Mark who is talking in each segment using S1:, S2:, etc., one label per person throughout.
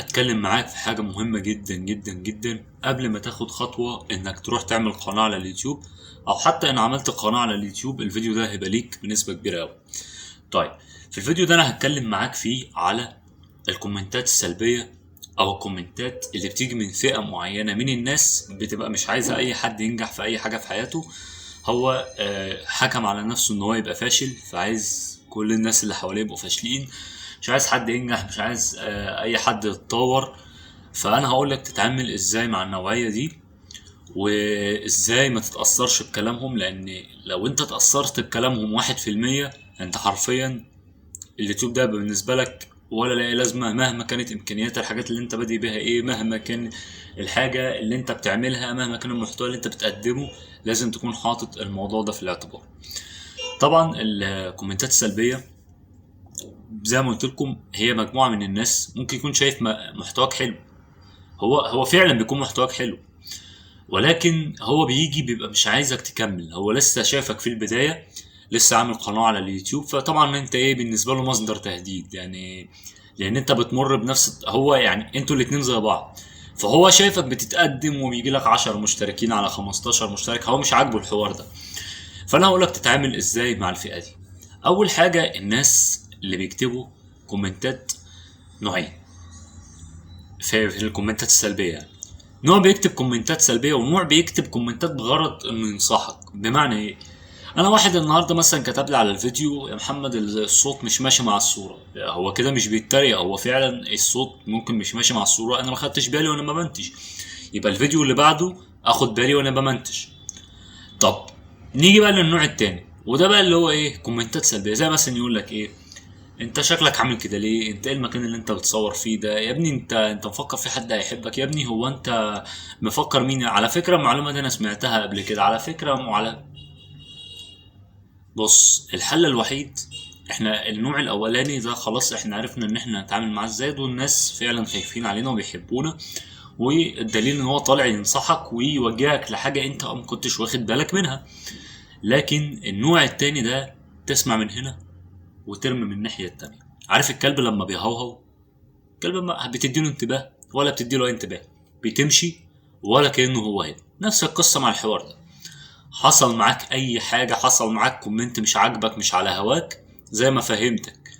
S1: اتكلم معاك في حاجة مهمة جدا جدا جدا قبل ما تاخد خطوة انك تروح تعمل قناة على اليوتيوب، او حتى ان عملت قناة على اليوتيوب الفيديو ده هيبقى ليك بنسبة كبيرة قوي. طيب في الفيديو ده انا هتكلم معاك فيه على الكومنتات السلبية او الكومنتات اللي بتيجي من فئة معينة من الناس بتبقى مش عايزة اي حد ينجح في اي حاجة في حياته. هو حكم على نفسه ان هو يبقى فاشل، فعايز كل الناس اللي حواليه يبقوا فاشلين، مش عايز حد ينجح، مش عايز اي حد يتطور. فانا هقول لك تتعامل ازاي مع النوعية دي وازاي ما تتأثرش بكلامهم، لان لو انت تأثرت بكلامهم 1% انت حرفيا اليوتيوب ده بالنسبة لك ولا لاقي لازمة، مهما كانت امكانيات الحاجات اللي انت بادئ بيها ايه، مهما كان الحاجة اللي انت بتعملها، مهما كان المحتوى اللي انت بتقدمه، لازم تكون حاطط الموضوع ده في الاعتبار. طبعا الكومنتات السلبية زي ما قلت لكم هي مجموعة من الناس ممكن يكون شايف محتواك حلو، هو فعلا بيكون محتواك حلو، ولكن هو بيجي بيبقى مش عايزك تكمل، هو لسه شايفك في البداية، لسه عامل قناة على اليوتيوب، فطبعا انت ايه بالنسبة له مصدر تهديد، يعني لان انت بتمر بنفس هو، يعني انتوا الاتنين زي بعض، فهو شايفك بتتقدم وبيجي لك 10 مشتركين على 15 مشترك، هو مش عاجبه الحوار ده. فانا هقول لك تتعامل ازاي مع الفئة دي. اول حاجة الناس اللي بيكتبوا كومنتات نوعين في الكومنتات السلبية، يعني نوع بيكتب كومنتات سلبية ونوع بيكتب كومنتات بغرض انه ينصحك. بمعنى ايه؟ انا واحد النهارده مثلا كتب لي على الفيديو يا محمد الصوت مش ماشي مع الصورة، هو كده مش بيتريق، هو فعلا الصوت ممكن مش ماشي مع الصورة، انا ما خدتش بالي وانا بمنتج، يبقى الفيديو اللي بعده اخد بالي وانا بمنتج. طب نيجي بقى للنوع التاني، وده بقى اللي هو ايه؟ كومنتات سلبية، زي مثلا يقول لك ايه؟ انت شكلك عامل كده ليه؟ انت ايه المكان اللي انت بتصور فيه ده؟ يا ابني انت مفكر في حد هيحبك؟ يا ابني هو انت مفكر مين؟ على فكرة المعلومة دي انا سمعتها قبل كده، على فكرة وعلى بص الحل الوحيد، احنا النوع الاولاني ده خلاص احنا عرفنا ان احنا نتعامل معاه ازاي، دول الناس فعلا خايفين علينا وبيحبونا، والدليل ان هو طالع ينصحك ويوجهك لحاجة انت ما كنتش واخد بالك منها. لكن النوع التاني ده تسمع من هنا وترمي من الناحية التانية. عارف الكلب لما بيهوهو؟ الكلب ما بتديله انتباه ولا بتديله اي انتباه، بتمشي ولا كأنه هو هنا. نفس القصة مع الحوار ده، حصل معاك اي حاجة، حصل معاك comment مش عاجبك مش على هواك، زي ما فهمتك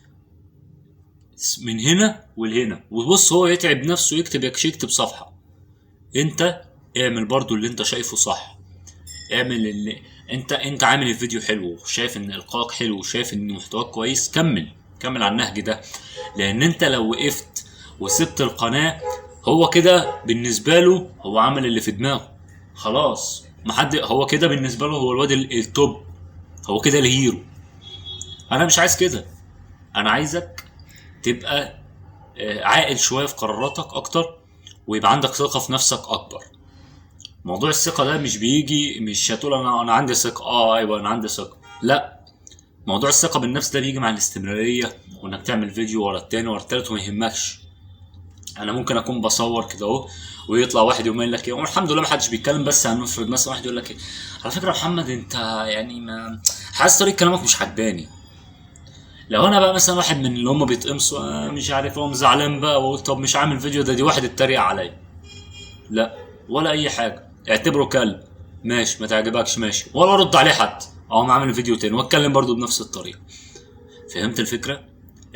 S1: من هنا ولهنا، وبص هو يتعب نفسه يكتب يكتب صفحة، انت اعمل برضو اللي انت شايفه صح، اعمل اللي انت عامل الفيديو حلو، شايف ان القاك حلو، شايف ان محتواك كويس، كمل على النهج ده. لان انت لو وقفت وسبت القناة هو كده بالنسبة له هو عمل اللي في دماغه خلاص، ما حد، هو كده بالنسبة له هو الواد ال top، هو كده ال hero. انا مش عايز كده، انا عايزك تبقى عاقل شوية في قراراتك اكتر، ويبقى عندك ثقة في نفسك اكبر. موضوع الثقة ده مش بيجي، مش هتقول انا عندي ثقة، ايوه انا عندي ثقة، لا، موضوع الثقة بالنفس ده بيجي مع الاستمرارية، وانك تعمل فيديو ورا التاني ورا التالت وما يهمكش. انا ممكن اكون بصور كده اهو ويطلع واحد يقوم قايل لك ايه، والحمد لله ما حدش بيتكلم، بس هنفرض مثلا واحد يقول لك ايه، على فكرة يا محمد انت يعني ما حاسس طريقه كلامك مش عجباني. لو انا بقى مثلا واحد من اللي هم بيتقمصوا مش عارف هو زعلان بقى واقول طب مش عامل فيديو ده، دي واحد اتريق عليا، لا ولا اي حاجة، اعتبره كلب ماشي، ما تعجبكش ماشي، ولا ارد عليه حتى، اقوم عامل فيديو تاني واتكلم برضو بنفس الطريقة. فهمت الفكرة؟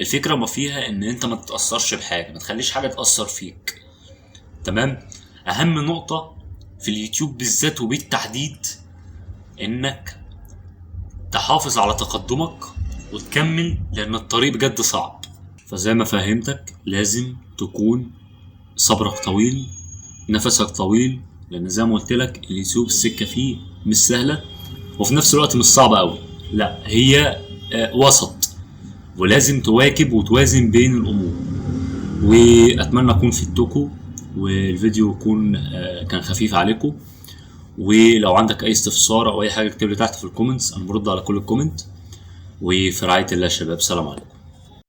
S1: الفكرة ما فيها ان انت ما تتاثرش بحاجة، ما تخليش حاجة تاثر فيك. تمام؟ اهم نقطة في اليوتيوب بالذات وبالتحديد انك تحافظ على تقدمك وتكمل، لان الطريق بجد صعب. فزي ما فهمتك لازم تكون صبرك طويل، نفسك طويل، لان زي ما قلت لك اليوتيوب السكة فيه مش سهلة، وفي نفس الوقت مش صعبة قوي، لا هي وسط، ولازم تواكب وتوازن بين الامور. واتمنى اكون فدتكم والفيديو يكون كان خفيف عليكم. ولو عندك اي استفسار او اي حاجة اكتب لي تحت في ال comments، انا برد على كل ال comment. وفي رعاية الله يا شباب، سلام عليكم.